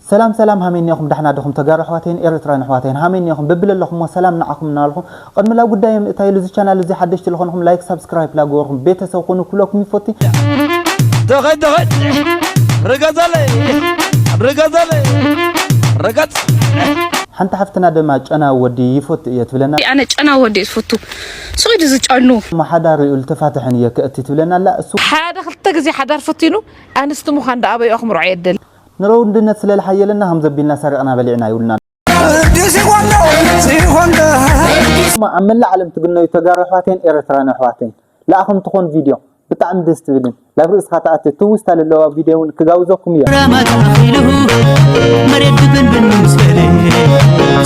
ሰላም ሰላም፣ ሃመይ እኒኦኹም? ዳሕና ዲኹም ተጋሩ ኣሕዋተይን ኤርትራውያን ኣሕዋተይን? ሃመይ እኒኦኹም? ብብለለኹሞ ሰላም ንዓኹም እናበልኹ፣ ቅድሚ ላብ ጉዳይ ምእታይሉ፣ እዚ ቻናል እዚ ሓደሽቲ ዝኾንኹም ላይክ፣ ሳብስክራይብ ላገበርኩም ቤተሰብ ኩኑ ክብለኩም ይፈቱ። ተኸድ ተኸድ ርገጸለይ ርገጸለይ ርገጽ ሓንቲ ሓፍትና ድማ ጨና ወዲ ይፈቱ እየ ትብለና። ኣነ ጨና ወዲ እየ ዝፈቱ። ስቕ ኢሉ ዝጨኑ። እሞ ሓዳር እዩ ልተፋትሐን እየ ክእቲ ትብለና ኣላ። እሱ ሓደ ክልተ ግዜ ሓዳር ፈቲኑ ኣንስቲ ምዃን ደኣ ኣበይ ኢኹም ርዖ የደል። ኑሮ ውድነት ስለ ልሓየለና ከም ዘቢልና ሰሪቕና በሊዕና ይብሉና። እማ ኣብ መላእ ዓለም ትግነዩ ተጋሩ ኣሕዋተይን ኤርትራውያን ኣሕዋተይን፣ ለኣኹም ትኾን ቪድዮ ብጣዕሚ ደስ ትብልን ናብ ርእስኻ ትኣቲ ትውስታ ለለዋ ቪድዮ እውን ክጋብዘኩም እየ። ረመት ኣኺሉ መሬት ድብንብን ምስ በለ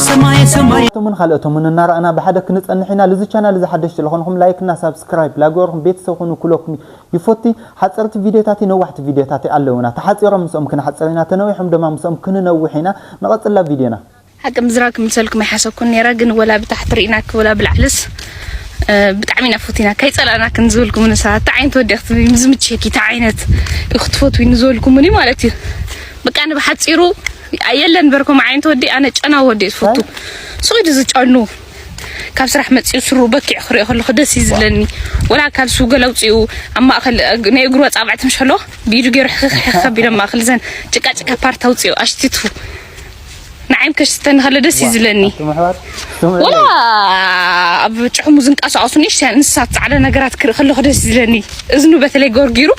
ሰማየ ሰማየ እቶምን ካልኦቶምን እናረኣና ብሓደ ክንጸንሕ ኢና። ልዚ ቻናል እዚ ሓደሽቲ ዝኾንኹም ላይክ እና ሳብስክራይብ ላገበርኩም ቤተሰብ ኩኑ ክብለኩም ይፈቲ። ሓጸርቲ ቪድዮታት ነዋሕቲ ቪድዮታት ኣለውና። ተሓጺሮም ምስኦም ክንሓጽር ኢና፣ ተነዊሖም ድማ ምስኦም ክንነውሕ ኢና። ንቐጽላ ቪድዮና። ሓቂ ምዝራብ ክምልሰልኩም ኣይሓሰብኩን ነይረ፣ ግን ወላ ብታሕቲ ርኢናኪ ወላ ብላዕልስ፣ እ፣ ብጣዕሚ ኢና ፈቲናኪ፣ ኣይጸላእናክን ዝብልኩምኒ ሰባት፣ እንታይ ዓይነት ወዲ ኢኺ ክትብሊ፣ ዝምችየኪ እንታይ ዓይነት ኢኺ ክትፈትዊ ንዝበልኩምኒ ማለት እዩ። በቃ፣ ኣነ ብሓጺሩ የለን በር ከምኡ ዓይነት ወዲ፣ ኣነ ጨና ወዲ እየ ዝፈቱ። ስቕ ኢሉ ዝጨኑ፣ ካብ ስራሕ መጺኡ ስሩ በኪዑ ክሪኦ ከለኹ ደስ እዩ ዝብለኒ። ወላ ካብ ሱገ ለውጺኡ ኣብ ማእከል፣ እ፣ ናይ እግሩ ኣጻብዕቲ ምሽ ኣሎ፣ ብኢዱ ገይሩ ሕኽኽ ሕኽኽ ኣቢሉ ኣብ ማእከል ዘን ጭቃ ጭቃ ፓርት ኣውጺኡ ኣሽቲቱ። ንዓይም ከሽተኒ ከሎ ደስ እዩ ዝብለኒ። ኣቱም ኣሕዋት፣ ስምዑ ወላ ኢለይ። ኣብ ጭሕሙ ዝንቀሳቐሱ ንእሽተያን እንስሳት ጻዕዳ ነገራት ክርኢ ከለኹ ደስ እዩ ዝብለኒ። እዝኑ በተለይ ጎርጊሩ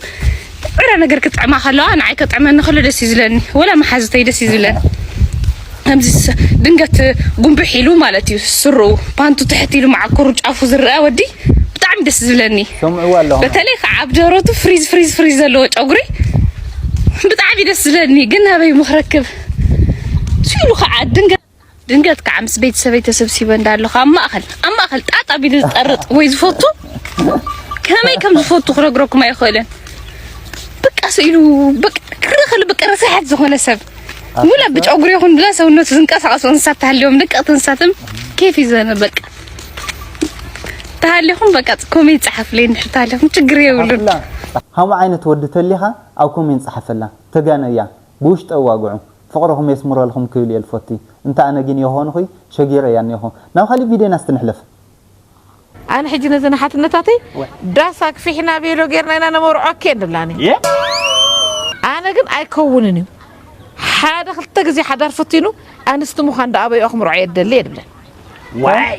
ዕረ ነገር ክጥዕማ ከለዋ ንዓይ ከጥዕመኒ ከሎ ደስ እዩ ዝብለኒ። ወላ መሓዝተይ ደስ እዩ ዝብለን። ከምዚ ስ-፣ ድንገት ጉንብሕ ኢሉ ማለት እዩ። ስሩ ፓንቱ ትሕት ኢሉ መዓኮሩ ጫፉ ዝረኣ ወዲ ብጣዕሚ ደስ ዝብለኒ። ሰምዕዎ ኣለኹም። በተለይ ከዓ ኣብ ደረቱ ፍሪዝ ፍሪዝ ፍሪዝ ዘለዎ ጨጉሪ ብጣዕሚ ደስ ዝብለኒ። ግን ኣበይ ምኽረክብ? ስኢሉ ከዓ ድንገት፣ ድንገት ከዓ ምስ ቤተሰበይ ተሰብሲበ እንዳለኹ ኣብ ማእኸል፣ ኣብ ማእኸል ጣጣ ቢሉ ዝጠርጥ ወይ ዝፈቱ፣ ከመይ ከም ዝፈቱ ክነግረኩም ኣይኽእልን። በቃ ስኢሉ፣ በቃ ክርኢ ከሎ በቃ ረሳሓት ዝኾነ ሰብ። ውላ ብጨጉሪ ይኹን ብላ ሰውነቱ ዝንቀሳቐሱ እንስሳት ተሃልዮም፣ ደቀቕቲ እንስሳትም ኬፍ እዩ ዘነ በቃ። ተሃሊኹም በቃ ኮሜንት ጸሓፍለይ እንድሕር ተሃሊኹም ችግር የብሉን። ጸሓፍላ። ከምኡ ዓይነት ወዲ ተሊኻ ኣብ ኮሜንት ጸሓፈላ። ተጋነያ። ብውሽጢ ኣዋግዑ። ፍቕርኹም የስምረልኹም ክብል እየ ልፈቲ። እንተ ኣነ ግን የኾንኹይ ሸጊረ እያ እኒኹ። ናብ ካሊእ ቪድዮና እስቲ ንሕለፍ። ኣነ ሕጂ ነዘን ሓትነታተይ ዳስ ኣግፊሕና ቤሎ ጌርና ኢና ነመርዖ እኬ እንብላኒ። የ? ኣነ ግን ኣይከውንን እዩ። ሓደ ክልተ ግዜ ሓዳር ፈቲኑ ኣንስቲ ምዃን ደኣ ኣበይ ኢኹም ርዖ የደሊ እየ ድብለን። ዋይ!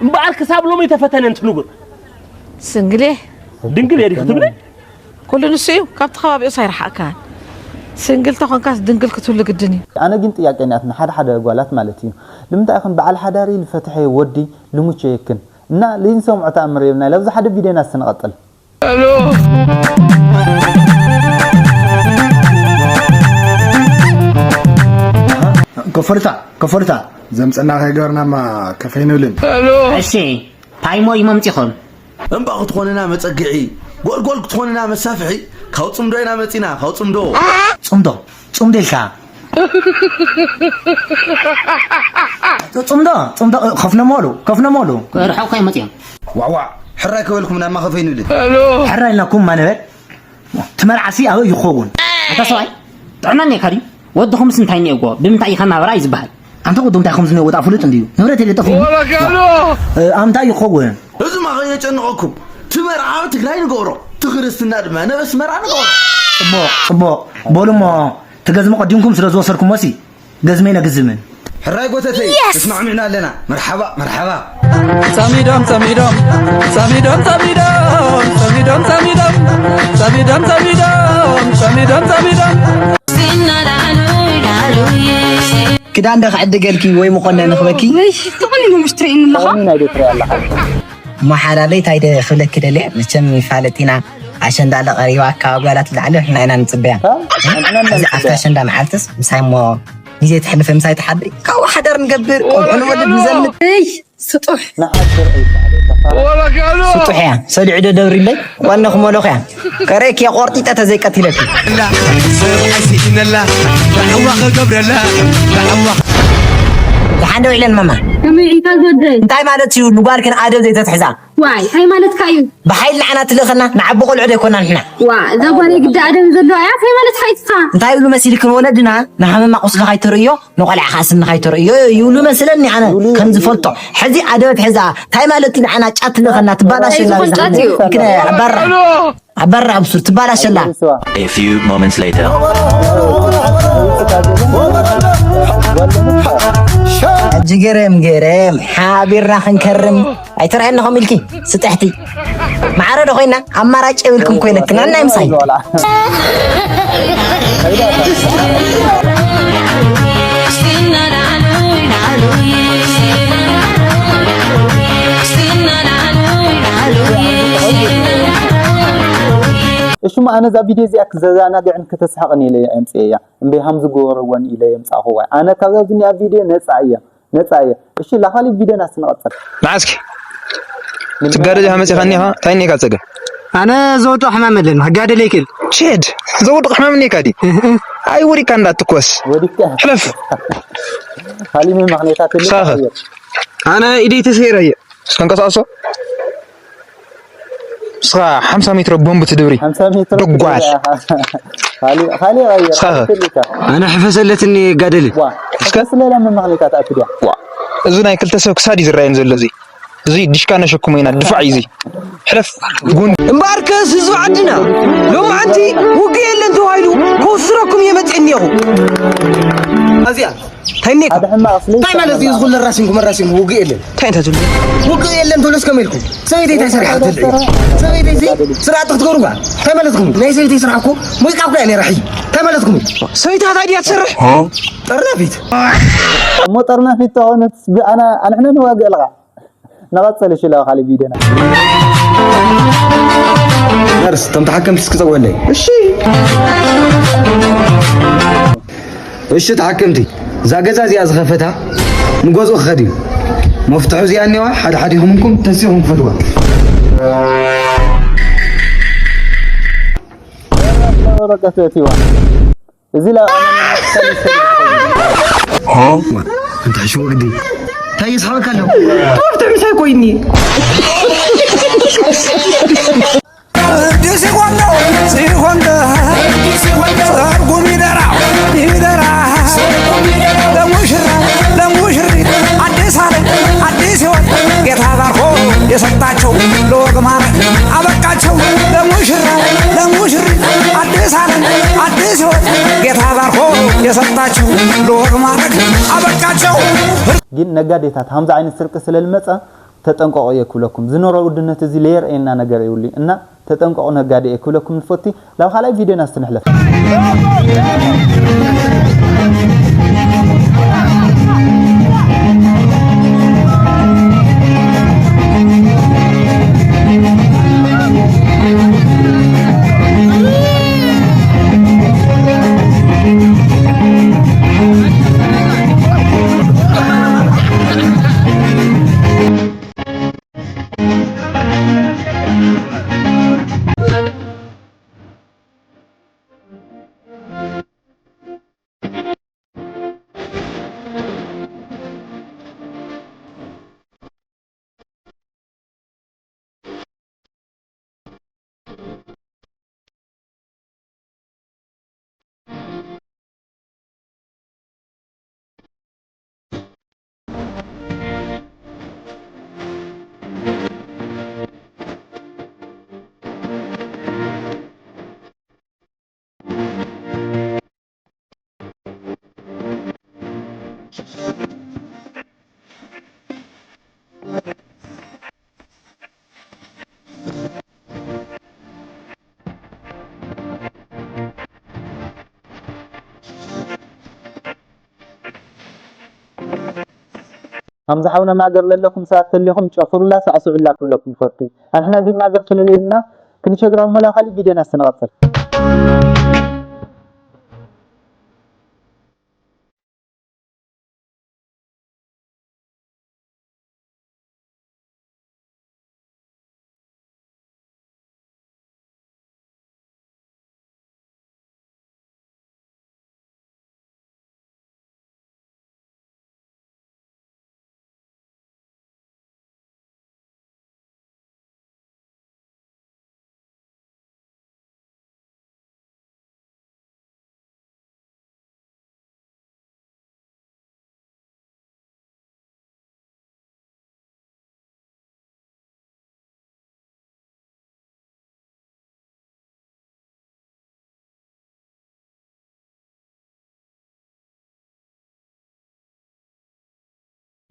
እምበኣር ክሳብ ሎሚ ተፈተነ እንትንጉር። ስንግል እየ። ድንግል እየ ዲኺ ትብሊ? ኩሉ ንሱ እዩ። ካብቲ ከባቢኡስ ኣይረሓቕካን። ስንግል ተኾንካስ ድንግል ክትህሉ ግድን እዩ። ኣነ ግን ጥያቄ እኒኣትኒ፣ ሓደ ሓደ ጓላት ማለት እዩ። ልምንታይ ኢኽን በዓል ሓዳሪ ልፈትሐ ወዲ ልሙቸየክን? እና ልንሰምዖ ተኣምር የብልና። ኣብዚ ሓደ ቪድዮና እስቲ ንቐጽል። ሄሎ። ኮፈርታ፣ ኮፈርታ፣ ዘምጸና ከይገርናማ ከፈይንብልን። ሄሎ። እሺ፣ ፓይሞ እዩ መምጺኹም። እምባ ክትኾንና መጸግዒ፣ ጎልጎል ክትኾንና መሳፍሒ፣ ካብ ጽምዶ ኢና መጺና፣ ካብ ጽምዶ። ጽምዶ፣ ጽምዶ ኢልካ። ጽምዶ፣ ጽምዶ፣ ከፍነሞሉ፣ ከፍነሞሉ። ርሑቕ ከይመጽኦም። ዋዕ ዋዕ፣ ሕራይ ክበልኩም ናማ ከፈይንብልን። ሕራይ ኢልናኩም ማነበል። እቲ መርዓሲ ኣበይ ይኸውን? ኣታ ሰብኣይ፣ ጥዕና እኒኤካ ድዩ? ወድኹምስ እንታይ እኒኤዎ? ብምንታይ ኢኻ ናብራ እዩ ዝበሃል? ኣንታ ወዶም እንታይ ከም ዝኒኤዎ ጣ ፍሉጥ እንድዩ። ንብረት የለ ጠፊኡ። ወረጋሎ! እ፣ ኣምታይ ይኸውን? እዚማ ከየጨንቐኩም። እቲ መርዓ ኣብ ትግራይ ንገብሮ። እቲ ክርስትና ድማ ናብ ኣስመራ ንገብሮ። ጽቡቕ፣ ጽቡቕ። በሉ እሞ፣ እቲ ገዝሚ ቀዲምኩም ስለ ዝወሰድኩሞሲ፣ ገዝመይ ነግዝምን። ሕራይ ጎተተይ፣ የስ! ተስማዕሚዕና ኣለና። መርሓባ፣ መርሓባ። ጸሚዶም፣ ጸሚዶም፣ ጸሚዶም፣ ጸሚዶም፣ ጸሚዶም፣ ጸሚዶም፣ ጸሚዶም፣ ጸሚዶም፣ ጸሚዶም፣ ጸሚዶም፣ ጸሚዶም። ክዳን ዶ ክዕድገልኪ ወይ መኮነን ንኽበኪ? ወይ፣ ተቖኒኑ ምሽ ትርእይኒ ኣለኻ? ተቖኒና ዶ ትርኢ ኣለኻ? እሞ ሓላለይ፣ እንታይ ደ ክብለኪ ደልየ? መቸም ይፋለጥ ኢና። ኣሸንዳ ኣሎ ቀሪባ፣ ካብ ጓላት ላዕሊ ንሕና ኢና ንጽበያ። እ? እዚ ኣብታ ኣሸንዳ መዓልትስ ምሳይ እሞ ግዜ ተሕልፈ፣ ምሳይ ትሓድሪ፣ ካብኡ ሓዳር ንገብር፣ ቆልዑ ንወልድ፣ ንዘምድ። እይ፣ ስጡሕ። ንዓት ዘርኢ ይበሃል፣ ተፋራ። ስጡሕ እያ፣ ሰሊዑ ዶ ደብሪለይ? ዋና ክመሎኽ እያ። ከረኪ ቆርጢጠ ተዘይቀቲለኪ። ደሓን ዶ ውዒለን ማማ? ከመይ ኢልካ ዝወደይ? እንታይ ማለት እዩ ንጓልክን ኣደብ ዘይተትሕዛ? ዋይ፣ እንታይ ማለትካ እዩ? ብሓይሊ ንዓና ትልእኸና፣ ንዓቢ ቆልዑ ዶ ኣይኮና ንሕና? ዋ፣ እዛ ጓል ግዳ ኣደም ዘለዋ እያ፣ እንታይ ማለትካ እዩ እስኻ? እንታይ ይብሉ መሲልክን ወለድና፣ ንሓመማ ቁስሊ ካይተርእዮ፣ ንቆልዓ ከዓ ስኒ ካይተርእዮ ይብሉ መስለኒ ኣነ ከም ዝፈልጦ። ሕዚ ኣደብ ኣትሕዛ፣ እንታይ ማለት እዩ ንዓና ጫት ትልእኸና፣ ትባላሸላ ዝኾን ጫት እዩ። ክነ ኣባራ፣ ኣባራ ኣብሱር ትባላሸላ። A few moments later. ሕጂ ገረም ገረም ሓቢርና ክንከርም ኣይተረኣየኒ ኸም ኢልኪ ስጥሕቲ። ማዕረ ዶ ኮይና ኣማራጭ የብልክን ኮይነክን ኣናይ ምሳይ። እሽማ ኣነ እዛ ቪድዮ እዚኣ ክዘዛናግዕን ከተስሕቕን ኢለ እየ ኣምፅኤያ። እምበይ ሃም ዝገበረወን ኢለ የምፃእኹዋ። ኣነ ካብዛ ዱንያ ቪድዮ ነፃ እየ። ነፃ እየ። እሺ፣ ላኻሊ ቪድዮና ስንቐፅል። መዓስኪ? ትጋደል ኢኻ መፂኻኒ ኢኻ? እንታይ እኒካ ፀገም? ኣነ ዘውድቕ ሕማም የለን። ክጋደል ይክእል። ሼድ፣ ዘውድቕ ሕማም እኒካ ዲ? እህ፣ እህ። ኣይ ወዲቅካ እንዳትኮስ። ወዲቅካ። ሕለፍ። ካሊ ምን ምኽንያታት ሳኸ። ኣነ ኢደይ ተሰይረ እየ። እስከ እንቀሳቀሶ። እስኻ ሓምሳ ሜትሮ ቦምብ ትድብሪ። ሓምሳ ሜትሮ ደጓል። ትድብሪ። ካሊ፣ ካሊ ቀይር። እስኻ ኸ? ትልካ። ኣነ ሕፈሰለትኒ ጋደል። ዋ፣ እስከ? ስለላ ምን ምኽንያታት ኣትድያ? ዋ፣ እዚ ናይ ክልተ ሰብ ክሳድ እዩ ዝረኣየን ዘሎ እዚ። እዚ ዲሽካ ነሸክሞ ኢና፣ ድፋዕ እዩ እዚ። ሕለፍ፣ ጉን። እምበኣርከስ ህዝቢ ዓድና፣ ሎማዓንቲ ውግእ የለን ተባሂሉ፣ ክውስረኩም እየ መፅእ እኒአኹ። ኣዚኣ፣ እንታይ እኒካ? ሓደ ሕማቕ ስለ እንታይ ማለት እዩ? ዝኹሉ ራሲንኩም፣ ራሲንኩም ውግእ የለን። እንታይ እንታይ ትብሉ? ውግእ የለን ትብሉስ ከመይ ኢልኩም? ሰበይተይ እንታይ ሰሪሓ ትብል? ሰበይተይ እዚ ስርዓት ክትገብሩ ባ? እንታይ ማለትኩም? ናይ ሰበይተይ ስራሕ እኮ ሙዚቃ እኮ እያ ነይራ። ሕጂ እንታይ ማለትኩም? ሰበይትኻ እንታይ ድያ ትሰርሕ? ጠርናፊት። እሞ ጠርናፊት ተኾነት ብኣና፣ ኣንሕና ንዋግእ ኣለኻ። ንቐጽል እሺ፣ ላው ካልእ ቪድዮና። ነርስ፣ እቶም ተሓከምቲ እስኪ ጸውዕለይ። እሺ። እሺ፣ ተሓከምቲ፣ እዛ ገዛ እዚኣ ዝኸፈታ ንገዝኡ ክኸድ እዩ። መፍትሑ እዚኣ እኒዋ፣ ሓደ ሓዲኹም እንኩም ተሲኹም ክፈትዋ። ወረቀት እቲዋ። እዚ ላ-፣ እንታይ ሽወግዲ? እንታይ ይስሓበካ ኣሎ? ካብቲ ምሳይ ኮይኒ። ደስ ይኾንዶ፣ ደስ ይኾንዶ። ሰርጉም ይደራ፣ ይደራ። ለሙሽራ፣ ለሙሽሪት፣ አዲስ ዓለም፣ አዲስ ሕይወት። ጌታ ባርኮ የሰጣቸው ለወግ ማረግ አበቃቸው። ለሙሽራ፣ ለሙሽሪት፣ አዲስ ዓለም፣ አዲስ ሕይወት። ጌታ ባርኮ የሰጣቸው ለወግ ማረግ አበቃቸው። ግን ነጋዴታት፣ ሃምዚ ዓይነት ስርቂ ስለ ልመጸ፣ ተጠንቀቑ እየ ክብለኩም። ዝኑሮ ውድነት እዚ ለየርእየና ነገር የብሉን እና ተጠንቀቑ ነጋዴ እየ ክብለኩም ንፈቲ። ናብ ካልኣይ ቪድዮና እስቲ ንሕለፍ። ከምዚ ሓውና ማእገር ለለኩም ሰባት ተሊኹም ጨፍሩላ ሳዕስዑላ ክብለኩም ይፈቱ። ኣንሕና እዚ ማእገር ስለለየልና ክንሸግራ እሞ ላብ ካሊእ ቪድዮና እስቲ ንቐጽል።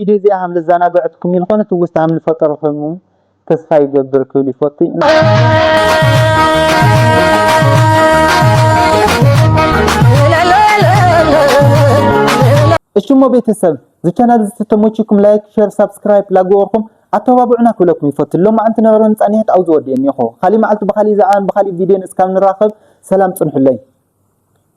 ቪድዮ እዚኣ ከም ዘዘናግዐትኩም ይኾነ ትውስታ ከም ዝፈጠርኩም ተስፋ ይገብር ክብል ይፈቱ። እሺ እሞ ቤተሰብ፣ እዚ ቻናል እዚ ተተመችኩም ላይክ፣ ሼር፣ ሳብስክራይብ ላግበርኩም ኣተባብዑና ክብለኩም ይፈቱ። ሎማዓንቲ ነበረን ጻኒሕት ኣብዚ ወዲኤን እኒኹ። ካሊእ መዓልቲ ብኻሊእ ዛዕባን ብኻሊእ ቪድዮን እስካብ ንራኸብ ሰላም ጽንሑለይ።